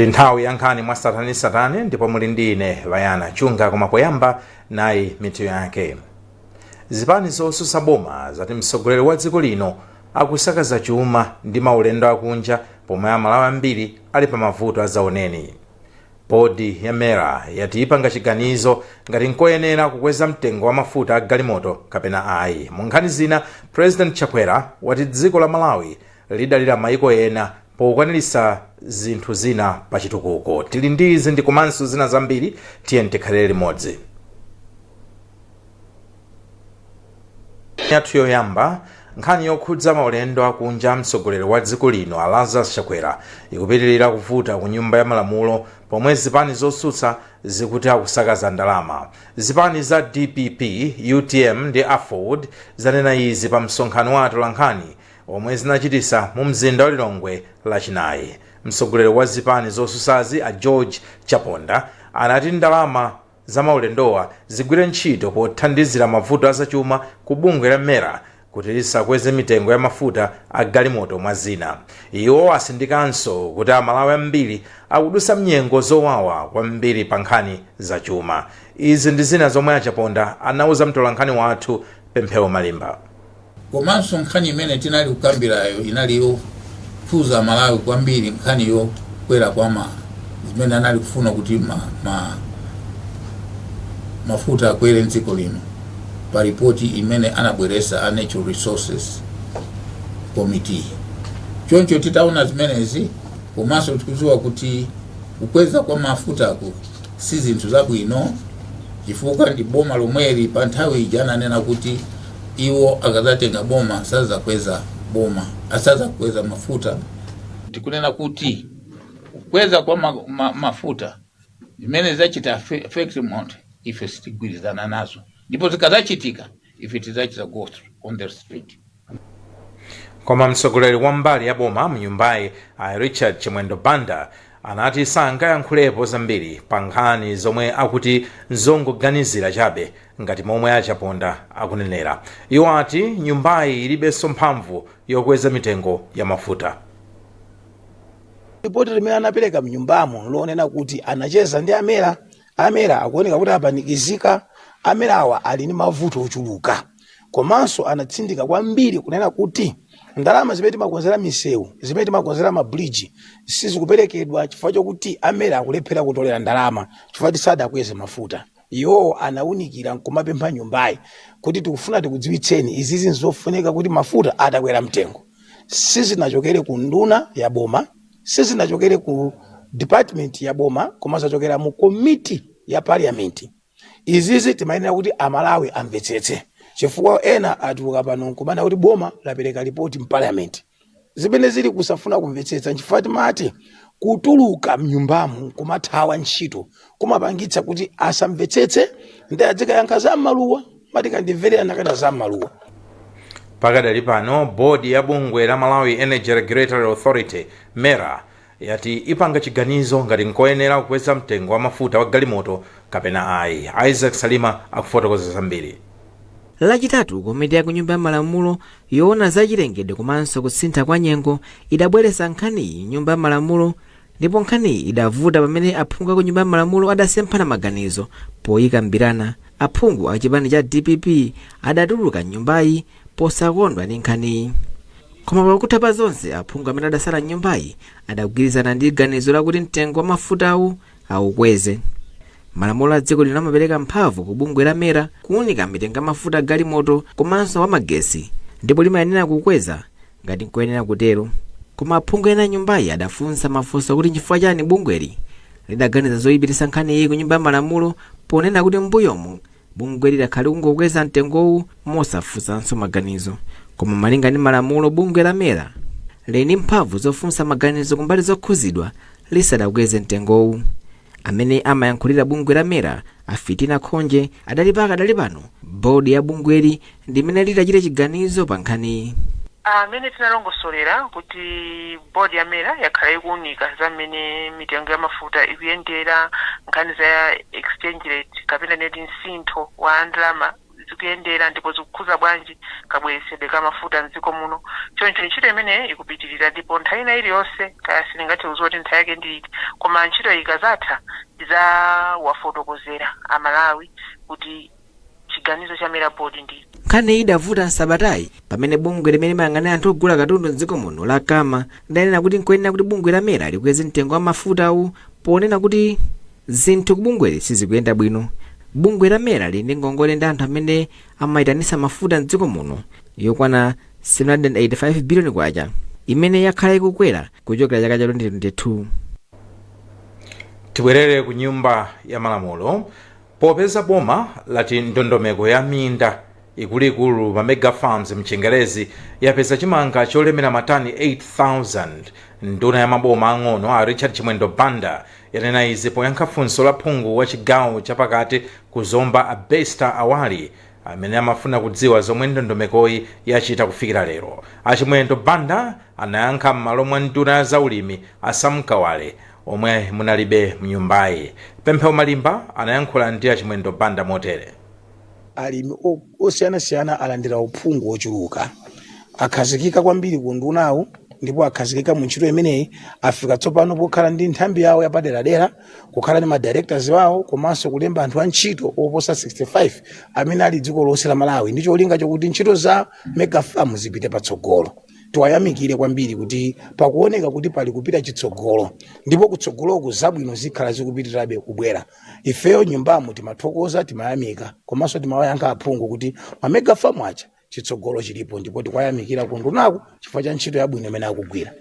Ndi nthawi ya nkhani mwa satani ndipo muli ndi ine Vayana Chunga. Koma poyamba, nayi mitu yake. Zipani zosusa boma zati mtsogoleri wa dziko lino akusakaza chuma ndi maulendo akunja pomwe Amalawi ambiri ali pa mavuto azaoneni. Bodi ya MERA yati ipanga chiganizo ngati nkoyenera kukweza mtengo wa mafuta a galimoto kapena ayi. Mu nkhani zina, President Chakwera wati dziko la Malawi lidalira maiko ena pokwanirisa zinthu zina pa chitukuko. Tili ndi izi ndi komanso zina zambiri, tiye tikhalire limodzi. Yathu yoyamba, nkhani yokhudza maulendo akunja mtsogoleri wa dziko lino a Lazarus Chakwera ikupitirira kuvuta ku Nyumba ya Malamulo pomwe zipani zosutsa zikuti akusakaza ndalama. Zipani za DPP, UTM ndi AFORD zanena izi pa msonkhano wa atolankhani omwe zinachitisa mu mzinda wa Lilongwe Lachinayi. Mtsogoleri wa zipani zosusazi a George Chaponda anati ndalama za maulendowa zigwire ntchito pothandizira mavuto azachuma ku bungwe la MERA kuti lisakweze mitengo ya mafuta a galimoto, mwa zina. Iwo asindikanso kuti Amalawi ambiri akudusa mnyengo zowawa kwambiri pa nkhani zachuma. Izi ndi zina zomwe a Chaponda anauza mtolankhani wathu Pemphero Malimba. Komanso nkhani imene tinali kukambirayo inali yokhuza Malawi kwambiri, nkhani yokwera kwa zimene anali kufuna kuti mafuta akwere mdziko lino pa ripoti imene anabweresa a Natural Resources Committee. Choncho titaona zimenezi, komanso tikudziwa kuti kukweza kwa mafutaku si zinthu zabwino, chifukwa ndi boma lomweli pa nthawi ija ananena kuti iwo akadzatenga boma sazakweza boma, asazakweza mafuta. Tikunena kuti kukweza kwa mafuta zimene zachita affect munthu, ife sitigwirizana nazo, ndipo zikazachitika ife tidzachita go on the street. Koma mtsogoleri wa mbali ya boma mnyumbayi a Richard Chimwendo Banda anati sangayankhulepo zambiri pa nkhani zomwe akuti nzongoganizira chabe ngati momwe a Chaponda akunenera. Iwo ati nyumbayi ilibenso mphamvu yokweza mitengo ya mafuta. Ripoti limene anapereka mnyumbamo lonena kuti anacheza ndi a MERA, a MERA akuoneka kuti apanikizika, a MERA awa ali ndi mavuto ochuluka. Komanso anatsindika kwambiri kunena kuti ndalama zimene timakonzera misewu, zimene timakonzera mabridge, sizikuperekedwa chifukwa chokuti a MERA akulephera kutolera ndalama chifukwa tisadakweze mafuta. Iwowo anawunikira nkumapempha nyumbayi kuti tikufuna tikudziwitseni izizi nzofunika kuti mafuta atakwera mtengo sizinachokere ku nduna ya boma, sizinachokere ku department ya boma, koma zachokera mu komiti ya parliament. Izizi timayenera kuti Amalawi amvetsetse, chifukwa ena atuluka pano nkumana kuti boma lapereka ripoti mparliament, zimene zili kusafuna kumvetsetsa, nchifukwa timati kutuluka mnyumbamu kumathawa ntchito kumapangitsa kuti asamvetsetse ndi adzikayankha za maluwa mati kandimverera nakana za maluwa. Pakadali pano, bodi ya bungwe la Malawi Energy Regulatory Authority, MERA, yati ipanga chiganizo ngati nkoyenera kukweza mtengo wa mafuta wa galimoto kapena ayi. Isaac Salima akufotokoza zambiri. Lachitatu, komiti ya ku Nyumba ya Malamulo yoona za chilengedwe komanso kusintha kwa nyengo idabweretsa nkhaniyi Nyumba ya Malamulo, ndipo nkhaniyi idavuta pamene aphungu a ku Nyumba ya Malamulo adasemphana maganizo poyikambirana. Aphungu a chipani cha DPP adatuluka mnyumbayi posakondwa ndi nkhaniyi, koma pakutha pa zonse aphungu amene adasala mnyumbayi adagwirizana ndi ganizo lakuti mtengo wa mafutawu aukweze. Malamulo a dziko lino amapereka mphamvu ku bungwe la MERA kuwunika mitengo ya mafuta a galimoto komanso wa magesi, ndipo limayenera kukweza ngati nkoyenera kutero. Koma aphungu ena nyumbayi adafunsa mafunso kuti nchifukwa chani bungweli lidaganiza zoyipitisa nkhaniyi ku Nyumba ya Malamulo, ponena kuti m'mbuyomu bungweli lakhala likungokweza mtengowu mosafunsanso maganizo. Koma malinga ndi malamulo, bungwe la MERA lili ndi mphamvu zofunsa maganizo kumbali zokhuzidwa lisadakweze mtengowu. Amene amayankhulira bungwe la MERA, a Fitina Khonje, adali pakadali pano bodi ya bungweli ndimene litachite chiganizo pa nkhaniyi. Amene tinalongosolera kuti bodi ya MERA yakhala ikuunika za mmene mitengo ya mafuta ikuyendera, nkhani za exchange rate kapena neti msintho wa ndalama. zikuyendera ndipo zikukhuza bwanji kabweresedwe ka mafuta mdziko muno. Choncho ntchito imeneyi ikupitirira, ndipo nthawi ina iliyonse, kaya sindingathe kudziwa kuti nthawi yake ndi iti, koma ntchito ikazatha tidzawafotokozera Amalawi kuti chiganizo cha MERA board ndi Nkhani idavuta nsabatayi pamene bungwe limene limayang'anira anthu ogula katundu mdziko muno la CAMA lidanena kuti nkoyenera kuti bungwe la MERA likweze mtengo wa mafutawu, ponena kuti zinthu kubungweli sizikuyenda bwino. Bungwe la MERA lili ndi ngongole ndi anthu amene amayitanisa mafuta mdziko muno yokwana 785 biliyoni kwacha, imene yakhala ikukwera kuchokera chaka cha 2022. Tibwerere ku Nyumba ya Malamulo, popeza boma lati ndondomeko ya minda ikuluikulu, ma mega farms mchingerezi, yapeza chimanga cholemera matani 8000. Nduna ya maboma ang'ono a Richard Chimwendo Banda yanena izi poyankha funso la phungu wa chigawo chapakati ku Zomba, a Bester Awali, amene amafuna kudziwa zomwe ndondomekoyi yachita kufikira lero. Achimwendo Banda anayankha m'malo mwa nduna ya zaulimi a Sam Kawale, omwe munalibe mnyumbayi. Pemphero Malimba anayankhula ndi Achimwendo Banda motere. Alimi osiyanasiyana alandira uphungu wochuluka, akhazikika kwambiri ku ndunawu ndipo akhazikika mu ntchito imeneyi. Afika tsopano pokhala ndi nthambi yawo yapaderadera, kukhala ndi ma directors wawo, komanso kulemba anthu antchito oposa 65 amene ali dziko lonse la Malawi, ndi cholinga chokuti ntchito za mega farm zipite patsogolo. Tiwayamikire kwambiri kuti pakuoneka kuti pali kupita chitsogolo, ndipo kutsogoloku zabwino zikhala zikupitirirabe kubwera. Ifeyo nyumbamo timathokoza, timayamika, komanso timawayankha aphungu kuti ma mega farm aja chitsogolo chilipo, ndipo tikuwayamikira kundunaku chifukwa cha ntchito yabwino imene akugwira.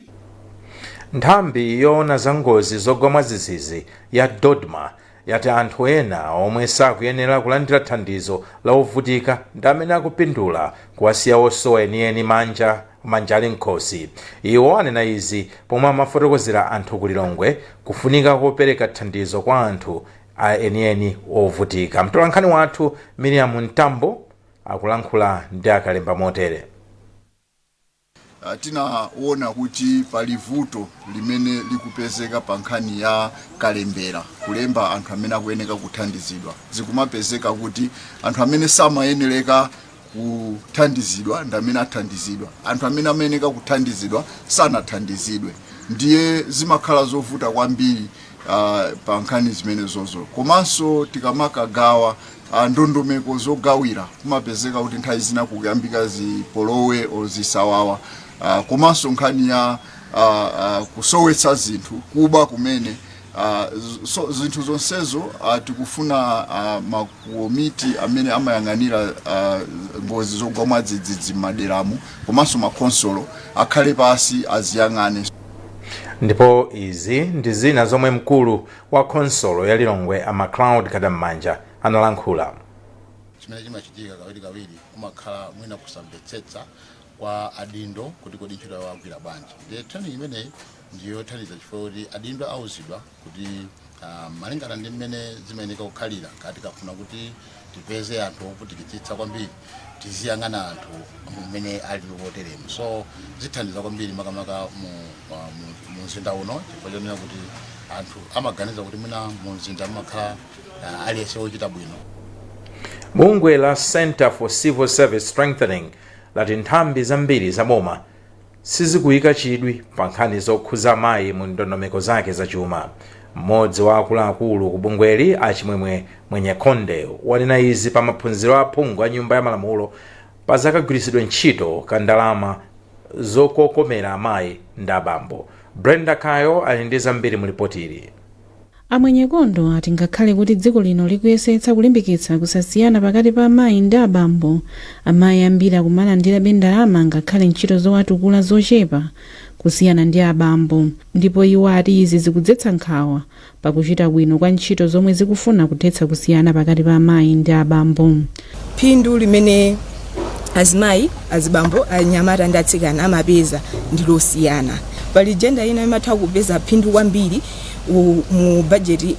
Nthambi yoona za ngozi zogwa mwadzidzidzi ya DoDMA yati anthu ena omwe sakuyenera kulandira thandizo la ovutika ndi amene akupindula, kuwasiya osowa enieni manja manja ali mkhosi. Iwo anena izi pomwe amafotokozera anthu ku Lilongwe kufunika kopereka thandizo kwa anthu a enieni ovutika. Mtolankhani wathu Miriam Mtambo akulankhula ndi akalemba motere. Tinaona kuti pali vuto limene likupezeka pa nkhani ya kalembera, kulemba anthu amene akuyeneka kuthandizidwa. Zikumapezeka kuti anthu amene samayenereka kuthandizidwa ndi amene athandizidwa, anthu amene amayeneka kuthandizidwa sanathandizidwe. Ndiye zimakhala zovuta kwambiri pa nkhani zimenezozo. Komanso tikamakagawa, ndondomeko zogawira, kumapezeka kuti nthawi zina kukuyambika zipolowe o zisawawa. Komanso nkhani ya kusowetsa zinthu, kuba kumene, so zinthu zonsezo tikufuna makomiti amene amayang'anira ngozi zogwa mwadzidzidzi m'maderamo komanso makhonsolo akhale pasi aziyang'ane. Ndipo izi ndi zina zomwe mkulu wa khonsolo ya Lilongwe a Macloud Kadam'manja analankhula. Chimene chimachitika kawirikawiri, kumakhala mwina kusamvetsetsa kwa adindo kuti kodi ntchito yawo agwira bwanji. Ndiye training imeneyi ndiyothandiza chifukwa kuti adindo auzidwa kuti malingana ndi mmene zimayeneka kukhalira, kati tikafuna kuti tipeze anthu ovutikitsitsa kwambiri, tiziyang'ana anthu mmene ali oteremu. So zithandiza kwambiri makamaka mu mzinda uno, chifukwa chonena kuti anthu amaganiza kuti mwina mu mzinda mumakhala aliyense wochita bwino. Bungwe la Center for Civil Service Strengthening lati nthambi zambiri za boma sizikuyika chidwi pa nkhani zokhuza amayi mu ndondomeko zake zachuma. Mmodzi wa akuluakulu ku bungweli, Achimwemwe Mwenyekonde, wanena izi pa maphunziro aphungu a Nyumba ya Malamulo pa zakagwiritsidwe ntchito ka ndalama zokokomera amayi ndi abambo. Brenda Kayo ali ndi zambiri mu ripoti ili. Amwenyekondo ati ngakhale kuti dziko lino likuyesetsa kulimbikitsa kusasiyana pakati pa amayi ndi abambo, amayi ambiri akumalandirabe ndalama ngakhale ntchito zowatukula zochepa kusiyana ndi abambo, ndipo iwo ati izi zikudzetsa nkhawa pakuchita bwino kwa ntchito zomwe zikufuna kuthetsa kusiyana pakati pa amayi ndi abambo. Phindu limene azimayi, azibambo, anyamata ndi atsikana amapeza ndi losiyana. Pali gender ina imatha kupeza phindu kwambiri mu budget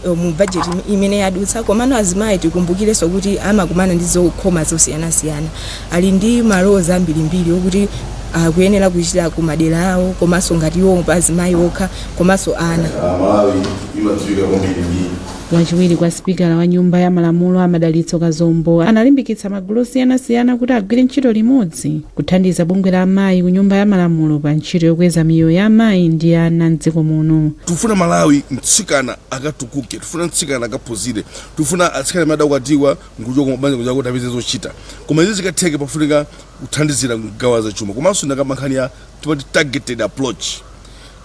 imene yadutsa, komano azimayi tikumbukirenso kuti amakumana ndi zokhoma zosiyanasiyana, ali ndi ma roles ambirimbiri okuti akuyenera kuchita ku madera awo, komanso ngati iwo pa azimayi okha komanso ana. Malawi imadziwika kwambiri ndi Wachiwiri kwa sipikala wa Nyumba ya Malamulo a Madalitso Kazombo analimbikitsa magulu osiyanasiyana kuti agwire ntchito limodzi kuthandiza bungwe la amayi ku Nyumba ya Malamulo pa ntchito yokweza miyoyo ya amayi ndi ana mdziko muno. Tifuna Malawi mtsikana akatukuke, tifuna mtsikana akaphunzire, tifuna atsikana amene adakwatiwa nkuchoka mabanja kuja kuti apeze zochita. Koma izi zikatheke pafunika kuthandizira kugawa za chuma, komanso ndakamba nkhani ya timati targeted approach.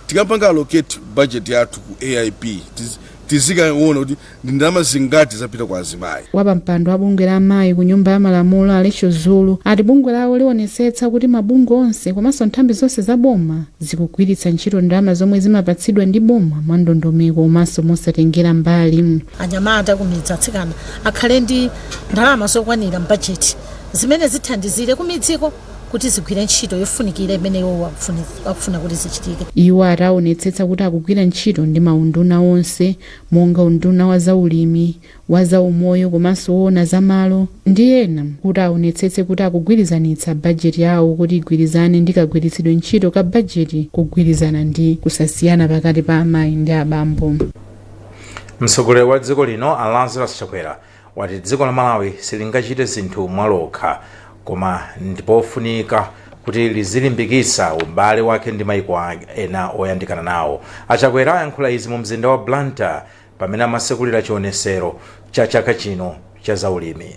Tikapanga allocate budget yathu ku AIP, tizikaona kuti ndi ndalama zingati zapita kwa azimayi. Wapampando wa bungwe la amayi ku Nyumba ya Malamulo a Rachel Zulu ati bungwe lawo liwonesetsa kuti mabungwe onse komanso nthambi zonse za boma zikugwiritsa ntchito ndalama zomwe zimapatsidwa ndi boma mwa ndondomeko komanso mosatengera mbali. Anyamata kumidzi, atsikana akhale ndi ndalama zokwanira m'bajeti zimene zithandizire kumidziko kuti zigwire ntchito yofunikira imene iwo akufuna kuti zichitike. Iwo ati aonetsetsa kuti akugwira ntchito ndi maunduna onse monga unduna wa zaulimi, wa zaumoyo komanso woona zamalo ndi ena kuti aonetsetse kuti akugwirizanitsa bajeti yawo kuti igwirizane ndi kagwiritsidwe ntchito ka bajeti kugwirizana ndi kusasiyana pakati pa amayi ndi abambo. Mtsogoleri wa dziko lino a Lazarus Chakwera wati dziko la Malawi silingachite zinthu mwalokha, koma ndipofunika kuti lizilimbikitsa ubale wake ndi maiko ena oyandikana nawo. A Chakwera ayankhula izi mu mzinda wa Blantyre pamene amatsekulira chionesero cha chaka chino cha zaulimi.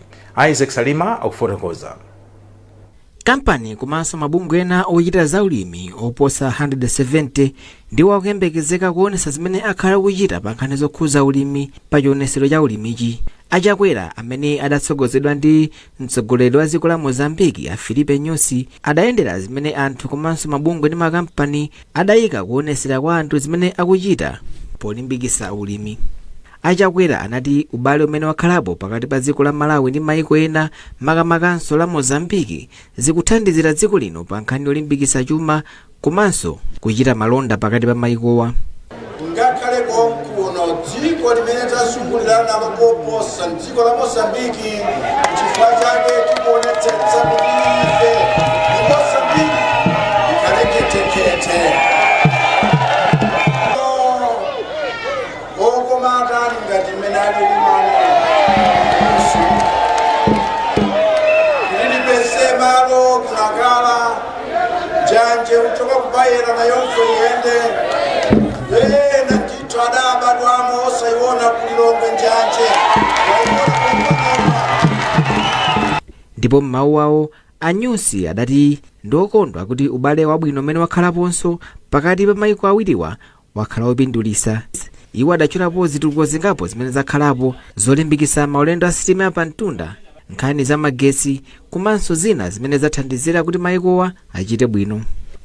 Isaac Salima akufotokoza. Kampani komanso mabungwe ena ochita zaulimi oposa 170 ndiwo akuyembekezeka kuonesa zimene akhala akuchita pa nkhani zokhuza ulimi pa chionesero cha ulimichi. A Chakwera, amene adatsogozedwa ndi mtsogoleri wa dziko la Mozambiki a Filipe Nyusi, adayendera zimene anthu komanso mabungwe ndi makampani adayika kuonesera kwa anthu zimene akuchita polimbikitsa ulimi. A Chakwera anati ubale umene wakhalapo pakati pa dziko la Malawi ndi maiko ena, makamakanso la Mozambiki, zikuthandizira dziko lino pa nkhani yolimbikitsa chuma komanso kuchita malonda pakati pa maikowa. Ngakhale konkuno dziko limene tazungulira nalo koposa dziko la Mozambiki, chifukwa chake tikuonetsetsa kuti ife ndi Mozambiki ikhale khetekhete. Okomatani ngati mmene alili mano kuti lipeze malo kunakala njanje kuchoka kubayera nayonso iyende ena ndithu adabadwamo osayiona kulilongwe njanje waiona konkonopa. Ndipo m'mawu awo a Nyusi adati ndiokondwa kuti ubale wabwino umene wakhalaponso pakati pa maiko awiriwa wakhala wopindulitsa. Iwo adatchulapo zitukuko zingapo zimene zakhalapo zolimbikitsa maulendo a sitima yapamtunda, nkhani za magetsi komanso zina zimene zathandizira kuti maikowa achite bwino.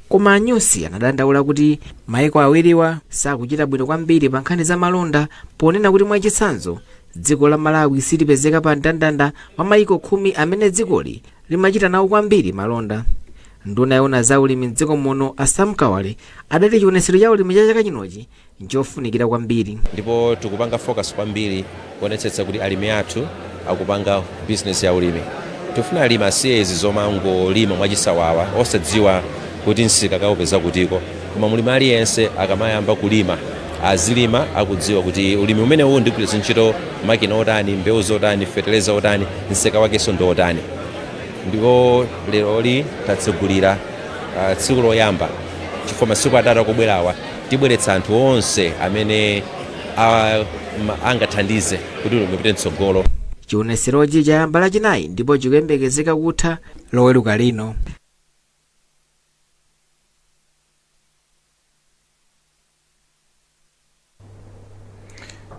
Koma a Nyusi anadandaula kuti maiko awiriwa sakuchita bwino kwambiri pa nkhani za malonda, ponena kuti mwachitsanzo dziko la Malawi silipezeka pa mndandanda wa maiko 10 amene dzikoli limachita nawo kwambiri malonda. Nduna yoona za ulimi mdziko muno a Sam Kawale adati chionesero cha ulimi cha chaka chinochi nchofunikira kwambiri. Ndipo tikupanga focus kwambiri kuonetsetsa kuti alimi athu akupanga business ya ulimi. Tifuna alimi asiye izi zomangolima mwachisawawa osadziwa kuti msika kaupeza kutiko, koma mulimi aliyense akamayamba kulima azilima akudziwa kuti ulimi umenewu ndigwiritsa ntchito makina otani, mbewu zotani, feteleza otani, msika wakenso ndi otani. Ndipo leroli tatsegulira tsiku loyamba chifukwa masiku 3 akubwerawa tibweretsa anthu onse amene angathandize kuti ulimi upite mtsogolo. Chioneserochi chayamba Lachinayi ndipo chikuyembekezeka kutha Loweruka lino.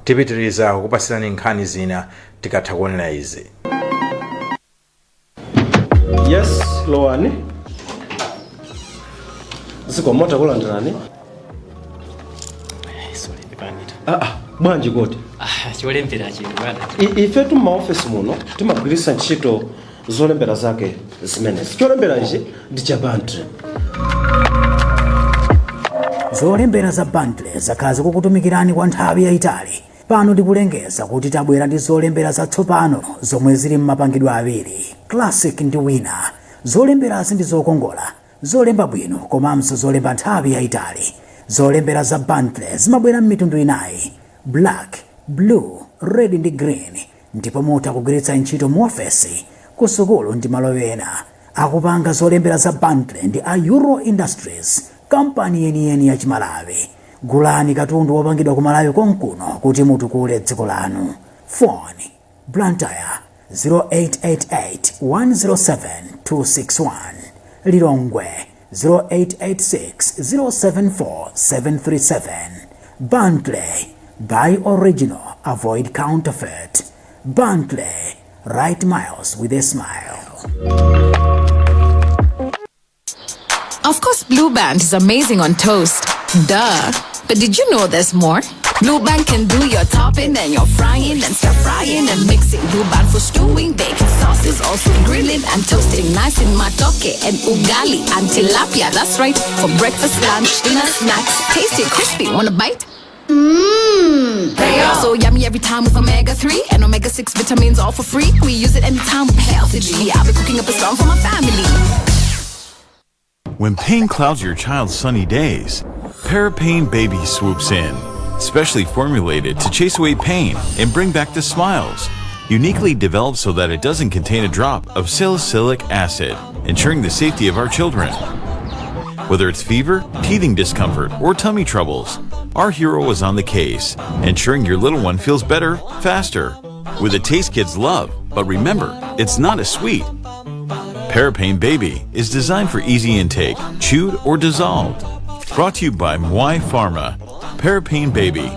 Tipitiriza kukupatsirani nkhani zina tikatha kuonera izi. Yes, lowani. Zikomo, takulandirani. Sorry, pepani. Ah, ah, bwanji kodi? Ah, cholembera chino bwana. Ifetu m'maofesi muno timagwiritsa ntchito zolembera zake zimenezi. Cholembera ichi ndi cha Bentley. Zolembera za Bentley zakhala zikukutumikirani kwa nthawi yayitali. Pano tikulengeza kuti tabwera ndi zolembera zatsopano zomwe zili m'mapangidwe awiri, Classic ndi Winner. Zolemberazi ndi zokongola, zolemba bwino komanso zolemba nthawi yayitali. Zolembera za Bentley zimabwera m'mitundu inayi: black, blue, red ndi green, ndipo mutha kugwiritsa ntchito mu ofesi, ku sukulu ndi malo ena. Akupanga zolembera za Bentley ndi a Euro Industries, kampani yeniyeni ya Chimalawi. Gulani katundu wopangidwa ku Malawi konkuno kuti mutukule dziko lanu. Phone: Blantyre 0888 107 261, Lilongwe 0886 074 737. Bentley, buy original, avoid counterfeit. Bentley, write miles with a smile. Of course, Blue Band is amazing on toast. Duh. But did you know there's more? Blue Band can do your topping and your frying and stir frying and mixing. Blue Band for stewing, baking sauces, also grilling and toasting. Nice in matoke and ugali and tilapia. That's right. For breakfast, lunch, dinner, snacks. Tasty, crispy. Want a bite? Mmm. So yummy every time with omega 3 and omega 6 vitamins all for free. We use it anytime with healthy G. I'll be cooking up a storm for my family. When pain clouds your child's sunny days, Parapain Baby swoops in, specially formulated to chase away pain and bring back the smiles. Uniquely developed so that it doesn't contain a drop of salicylic acid, ensuring the safety of our children. Whether it's fever, teething discomfort, or tummy troubles, our hero is on the case, ensuring your little one feels better, faster. With a taste kids love, but remember, it's not a sweet. Parapain Baby is designed for easy intake, chewed or dissolved. Brought to you by Mwai Pharma. Parapain Baby.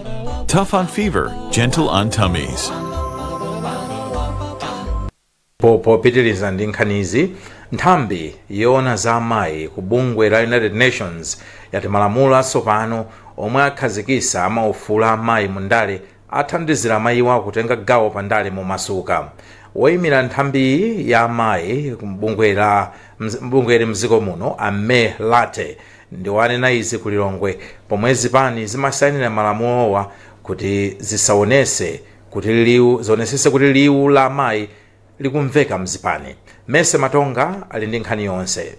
Tough on fever, gentle on tummies. Popitiriza ndi nkhanizi, nthambi yoona za amayi ku bungwe la United Nations yati malamulo atsopano omwe akhazikisa amaufulu a amayi mu ndale athandizira amayiwa kutenga gawo pa ndale momasuka. Woyimira nthambiyi ya amayi bungweli mdziko muno, a May Lartey, ndiwanena izi ku Lilongwe pomwe zipani zimasayinira malamulowa kuti zisaonese kuti liwu zionesese kuti liwu la amayi likumveka mzipani. Mese Matonga ali ndi nkhani yonse.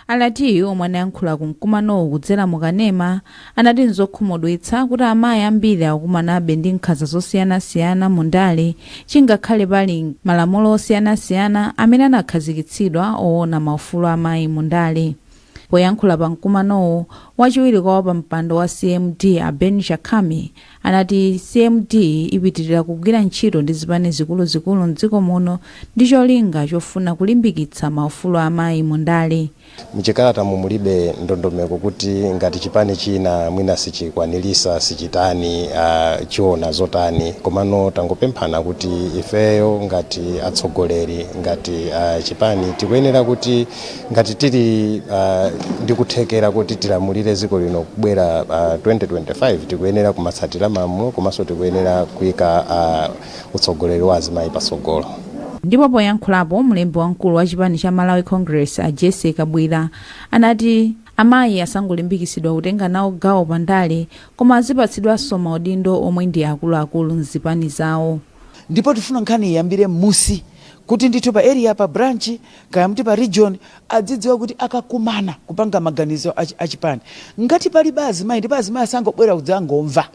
A Lartey, omwe anayankhula ku mkumanowu kudzera mu kanema, anati nzokhumudwitsa kuti amayi ambiri akukumanabe ndi nkhanza zosiyanasiyana mu ndale, chingakhale pali malamulo osiyanasiyana amene anakhazikitsidwa owona maufulu amayi mu ndale. Poyankhula pa mkumanowu, wachiwiri kwa wapampando wa CMD a Ben Chakami anati CMD ipitirira kugwira ntchito ndi zipani zikuluzikulu mdziko muno ndi cholinga chofuna kulimbikitsa maufulu amayi mu ndale. Mchikalatamu mulibe ndondomeko kuti ngati chipani china mwina sichikwanirisa, sichitani, chiona zotani, komano tangopemphana kuti ifeyo ngati atsogoleri, ngati chipani, tikuyenera kuti ngati tili ndi kuthekera kuti tilamulire dziko lino kubwera 2025, tikuyenera kumatsatira malamulo komanso tikuyenera kuyika utsogoleri wa azimayi patsogolo. Ndipo poyankhulapo, mlembi wamkulu wa chipani cha Malawi Congress a Jesse Kabwira anati amayi asangolimbikitsidwa kutenga nawo gawo pandale, koma azipatsidwanso maudindo omwe ndi akuluakulu mzipani zawo. Ndipo tifuna nkhani iyambire m'musi, kuti ndithu pa area, pa branch, kaya mti pa region, adzidziwa kuti akakumana kupanga maganizo achipani, ngati palibe azimayi, ndipo azimayi asangobwera kudzangomva,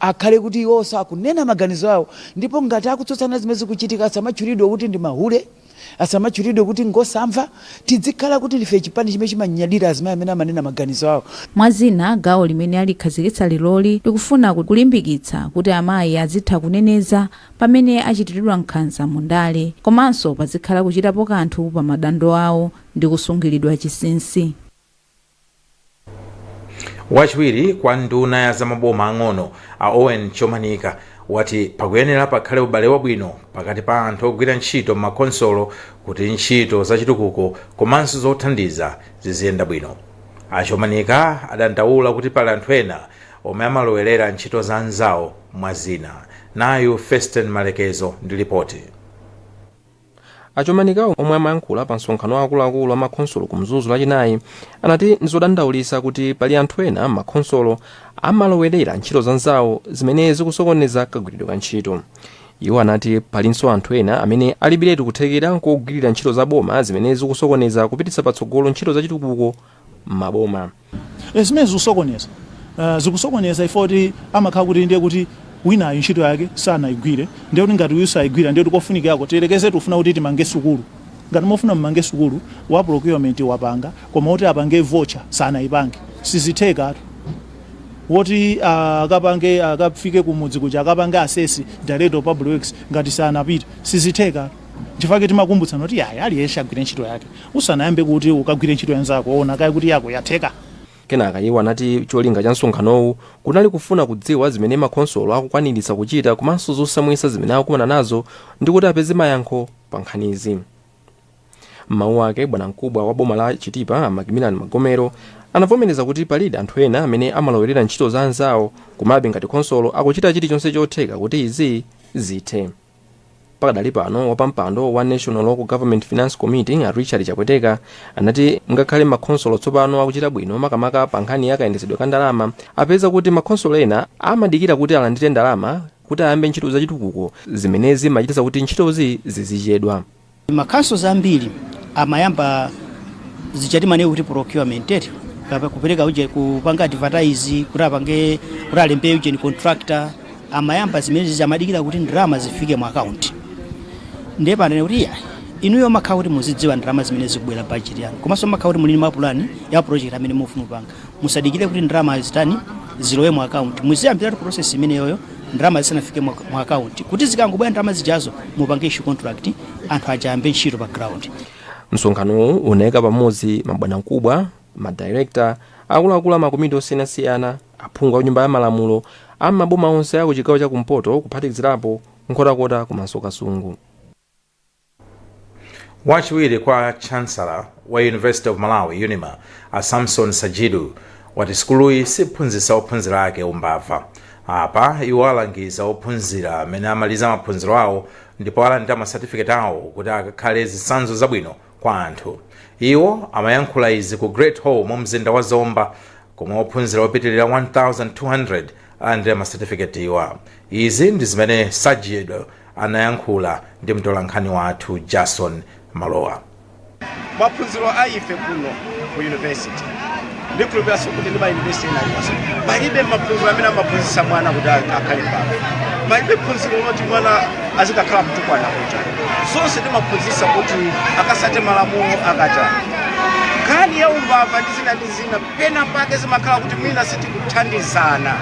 akhale kuti iwonso akunena maganizo awo. Ndipo ngati akutsutsana zimene zikuchitika, asamatchulidwe kuti ndi mahule, asamatchulidwe kuti ngosamva. Tizikhala kuti ndife chipani chimene chimanyadira azimayi amene amanena maganizo awo. Mwazina, gawo limene alikhazikitsa leroli likufuna kulimbikitsa kuti amayi azitha kuneneza pamene achitiridwa nkhanza mu ndale, komanso pazikhala kuchitapo kanthu pa madando awo ndi kusungiridwa chinsinsi. Wachiwiri kwa nduna ya zamaboma ang'ono a Owen Chomanika wati pakuyenera pakhale ubale wabwino pakati pa anthu ogwira ntchito m'makhonsolo kuti ntchito zachitukuko komanso zothandiza ziziyenda bwino. A Chomanika adandaula kuti pali anthu ena omwe amalowerera ntchito za anzawo, mwa zina. Nayu Festen Malekezo ndi ripoti. A Chomanika, omwe amayankhula pa msonkhano wa akuluakulu a makhonsolo ku Mzuzu Lachinayi, anati ndizodandaulitsa kuti pali anthu ena m'makhonsolo amalowerera ntchito za nzawo zimene zikusokoneza kagwiridwe ka ntchito. Iwo anati palinso anthu ena amene alibiretu kuthekera kogwirira ntchito za boma zimene zikusokoneza kupititsa patsogolo ntchito zachitukuko m'maboma. Zimene zikusokoneza, zikusokoneza ifoti amakhala kuti ndiye kuti Winayo ntchito yake sanayigwire. Ndiye kuti ngati uyu sayigwira, ndiye kuti kofunikirako, tiyerekeze tifuna kuti timange sukulu, ngati mofuna mmange sukulu, wa procurement wapanga, koma kuti apange voucher sanayipange, sizithekatu. Woti akapange, akafike kumudzi kuja, akapange assess, director of public works, ngati sanapita, sizitheka. Chifukwa timakumbutsana kuti yaya, aliyense agwire ntchito yake. Usanayambe kuti ukagwire ntchito yanzako, ona kaye kuti yako yatheka. Kenaka iwo anati cholinga cha msonkhanowu kunali kufuna kudziwa zimene makhonsolo akukwaniritsa kuchita komanso zosamwitsa zimene akukumana nazo, ndi kuti apeze mayankho pa nkhanizi. M'mawu ake, bwanamkubwa wa boma la Chitipa, Macmillan Magomero, anavomereza kuti palidi anthu ena amene amalowerera ntchito za anzawo, komabe ngati khonsolo akuchita chilichonse chotheka kuti izi zithe. Pakadali pano, wapampando wa National Local Government Finance Committee, a Richard Chapweteka, anati ngakhale makhonsolo tsopano akuchita bwino makamaka pa nkhani ya kayendetsedwe ka ndalama, apeza kuti makhonsolo ena amadikira kuti alandire ndalama kuti ayambe ntchito zachitukuko, zimene zimachititsa kuti ntchitozi zizichedwa. Makhonsolo ambiri amayamba zichatimanene kuti procurement eti, kupereka uje, kupanga advertise kuti apange, kuti alembe uje ni contractor, amayamba zimene amadikira kuti ndalama zifike mu account. Ndiye panene kuti iya, inuyo makhala kuti muzidziwa ndalama zimene zikubwera, budget yanu, komanso makhala kuti muli mapulani ya project amene mufuna kupanga. Musadikire kuti ndalama zitani, zilowe mu account. Muziyambiratu process imeneyoyo ndalama zisanafike mu account, kuti zikangobwera ndalama zijazo, mupange issue contract, anthu aja ayambe ntchito pa ground. Msonkhanowu unayika pamodzi mabwanamkubwa, madirekta, akuluakulu amakomiti osiyanasiyana, aphungu a nyumba ya malamulo a maboma onse aku chigawo chakumpoto, kuphatikizirapo Nkhotakota komanso Kasungu. Wachiwiri kwa chancellor wa University of Malawi, UNIMA, a Samson Sajidu, wati sukuluyi siphunzitsa ophunzira ake umbava. Apa iwo alangiza ophunzira amene amaliza maphunziro awo ndipo alandira masatifiketi awo kuti akakhale zitsanzo zabwino kwa anthu. Iwo amayankhula izi ku Great Hall mu mzinda wa Zomba, komwe ophunzira opitilira 1200 alandira masatifiketi iwa. Izi ndi zimene Sajidu anayankhula ndi mtolankhani wathu Jason Malowa. Maphunziro a ife kuno ku university, ndikhulupiranso kuti ndi mayunivesiti ena aliwonse, palibe maphunziro amene amaphunzitsa mwana kuti akhale mbava. Palibe phunziro loti mwana azikakhala kutukwana kuja. Zonse timaphunzitsa kuti akasate malamulo, akatani. Nkhani ya umbava ndi zina ndi zina, pena pake zimakhala kuti mwina sitikuthandizana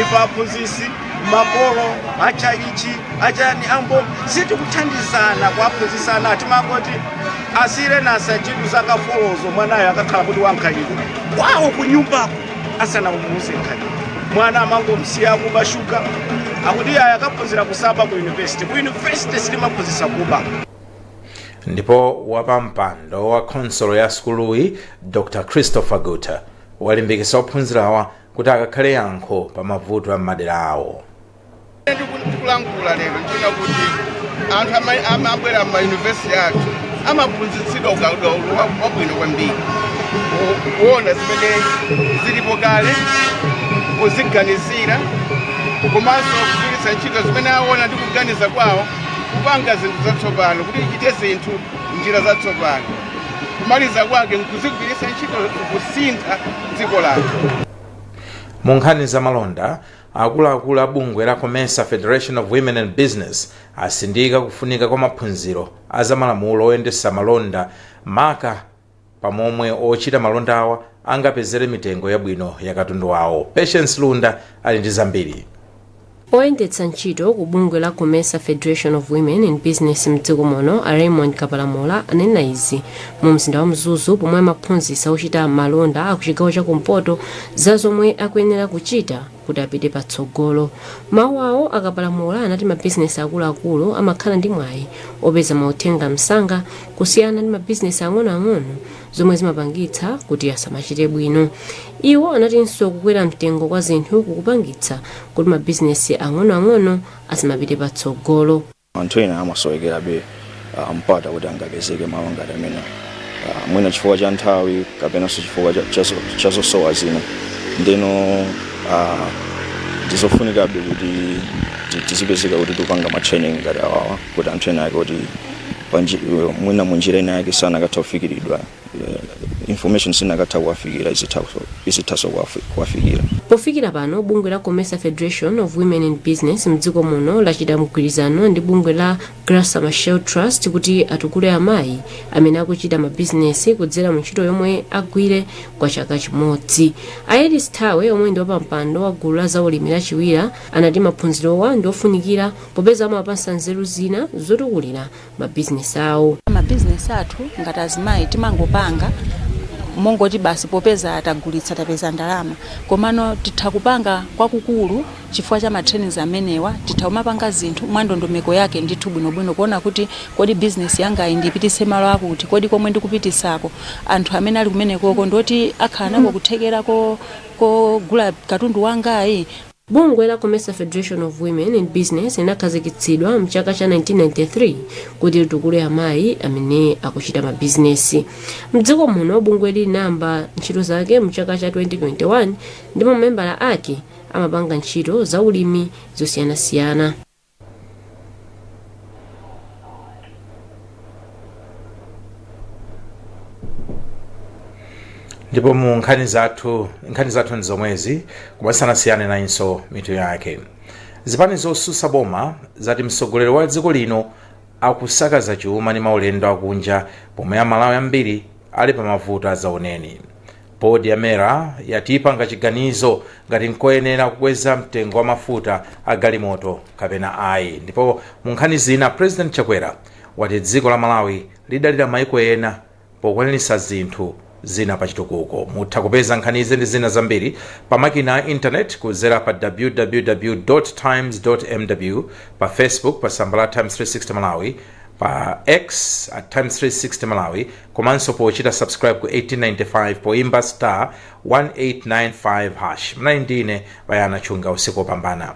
ife aphunzitsi, makolo, achalichi, achani, ambo, sitikuthandizana kuaphunzitsana. Timangoti asire nasachidu zaka folozo, mwanayo akakhala kuti wankhalidwe kwawo kunyumbako asanamuuze nkhalidwe. Mwana amangomsiya kuba shuga, akuti aya akaphunzira kusaba ku university. Ku university sitimaphunzitsa kuba. Ndipo wapampando wa khonsolo ya sukuluyi, Dr Christopher Guta, walimbikitsa ophunzirawa kuti akakhale yankho pa mavuto a m'madera awo. Ndikulankhula lero nchina kuti anthu amabwera m'mayunivesiti athu amaphunzitsidwa ukadaulo wabwino kwambiri, kuona zimene zilipo kale, kuziganizira, komanso kugwiritsa ntchito zimene aona ndi kuganiza kwawo kupanga zinthu zatsopano, kuti ichite zinthu njira zatsopano, kumaliza kwake nkuzigwiritsa ntchito kusintha dziko lathu. Mu nkhani za malonda, akuluakulu a bungwe la COMESA, Federation of Women and Business, asindika kufunika kwa maphunziro a zamalamulo oyendetsa malonda, maka pamomwe ochita malonda awa angapezere mitengo yabwino ya katundu wawo. Patience Lunda ali ndi zambiri. Oyendetsa ntchito ku bungwe la COMESA, Federation of Women in Business mdziko muno, a Raymond Kapalamula, anena izi mu mzinda wa Mzuzu pomwe amaphunzitsa ochita malonda aku chigawo chakumpoto za zomwe akuyenera kuchita kuti apite patsogolo. Mawu awo, Akapalamula anati mabizinesi akuluakulu amakhala ndi mwayi opeza mauthenga msanga kusiyana ndi mabizinesi ang'onoang'ono, zomwe zimapangitsa kuti asamachite bwino. Iwo anatinso kukwera mtengo kwa zinthu kukupangitsa kuti mabizinesi ang'onoang'ono asamapite patsogolo. Anthu ena amasowekerabe mpata kuti angapezeke malo ngati amene, mwina chifukwa cha nthawi kapenanso chifukwa cha zosowa zina. Ndeno ndizofunikabe kuti tizipezeka kuti tikupanga ma training ngati awawa, kuti anthu ena ake kuti mwina munjira ina yake sanakatha kufikiridwa Information sinakatha kuwafikira, izithaso kuwafikira. Pofikira pano, bungwe la Comesa Federation of Women in Business mdziko muno lachita mgwirizano ndi bungwe la Graça Machel Trust kuti atukule amayi amene akuchita mabizinesi kudzera mu ntchito yomwe agwire kwa chaka chimodzi. Aelis Thawe, omwe ndi wapampando wa gulu la zaulimi la Chiwira, anati maphunzirowa ndi ofunikira popeza amawapatsa nzeru zina zotukulira mabizinesi awo. Mabizinesi athu ngati azimayi timangopanga mongoti basi popeza tagulitsa tapeza ndalama, komano titha kupanga kwakukulu chifukwa cha matrainings amenewa. Titha kumapanga zinthu mwa ndondomeko yake ndithu bwinobwino, kuona kuti kodi bizinesi yangayi ndipititse malo akuti, kodi komwe ndikupitisako anthu amene ali kumenekoko ndoti akhala nako kuthekera kogula katundu wangayi. Bungwe la Comesa Federation of Women in Business linakhazikitsidwa mchaka cha 1993 kuti litukule amayi amene akuchita mabizinesi mdziko muno. Bungwe linayamba ntchito zake mchaka cha 2021 ndipo mamembala ake amapanga ntchito za ulimi zosiyanasiyana. Ndipo mu nkhani zathu ndi zomwezi, kumasiyanasiyana nayinso mitu yake. Zipani zosusa boma zati mtsogoleri wa dziko lino akusakaza chuma ndi maulendo akunja pomwe Amalawi ambiri ali pa mavuto azaoneni. Bodi ya MERA yati ipanga chiganizo ngati nkoyenera kukweza mtengo wa mafuta a galimoto kapena ayi. Ndipo mu nkhani zina, President Chakwera wati dziko la Malawi lidalira maiko ena pokwaniritsa zinthu zina pa chitukuko. Mutha kupeza nkhanizi ndi zina zambiri pa makina a internet kudzera pa www times mw, pa Facebook pa tsamba la Times 360 Malawi, pa X at Times 360 Malawi, komanso pochita subscribe ku 1895 poimba star 1895 hash. Mnali ndine Bayana Chunga. Usiku wopambana.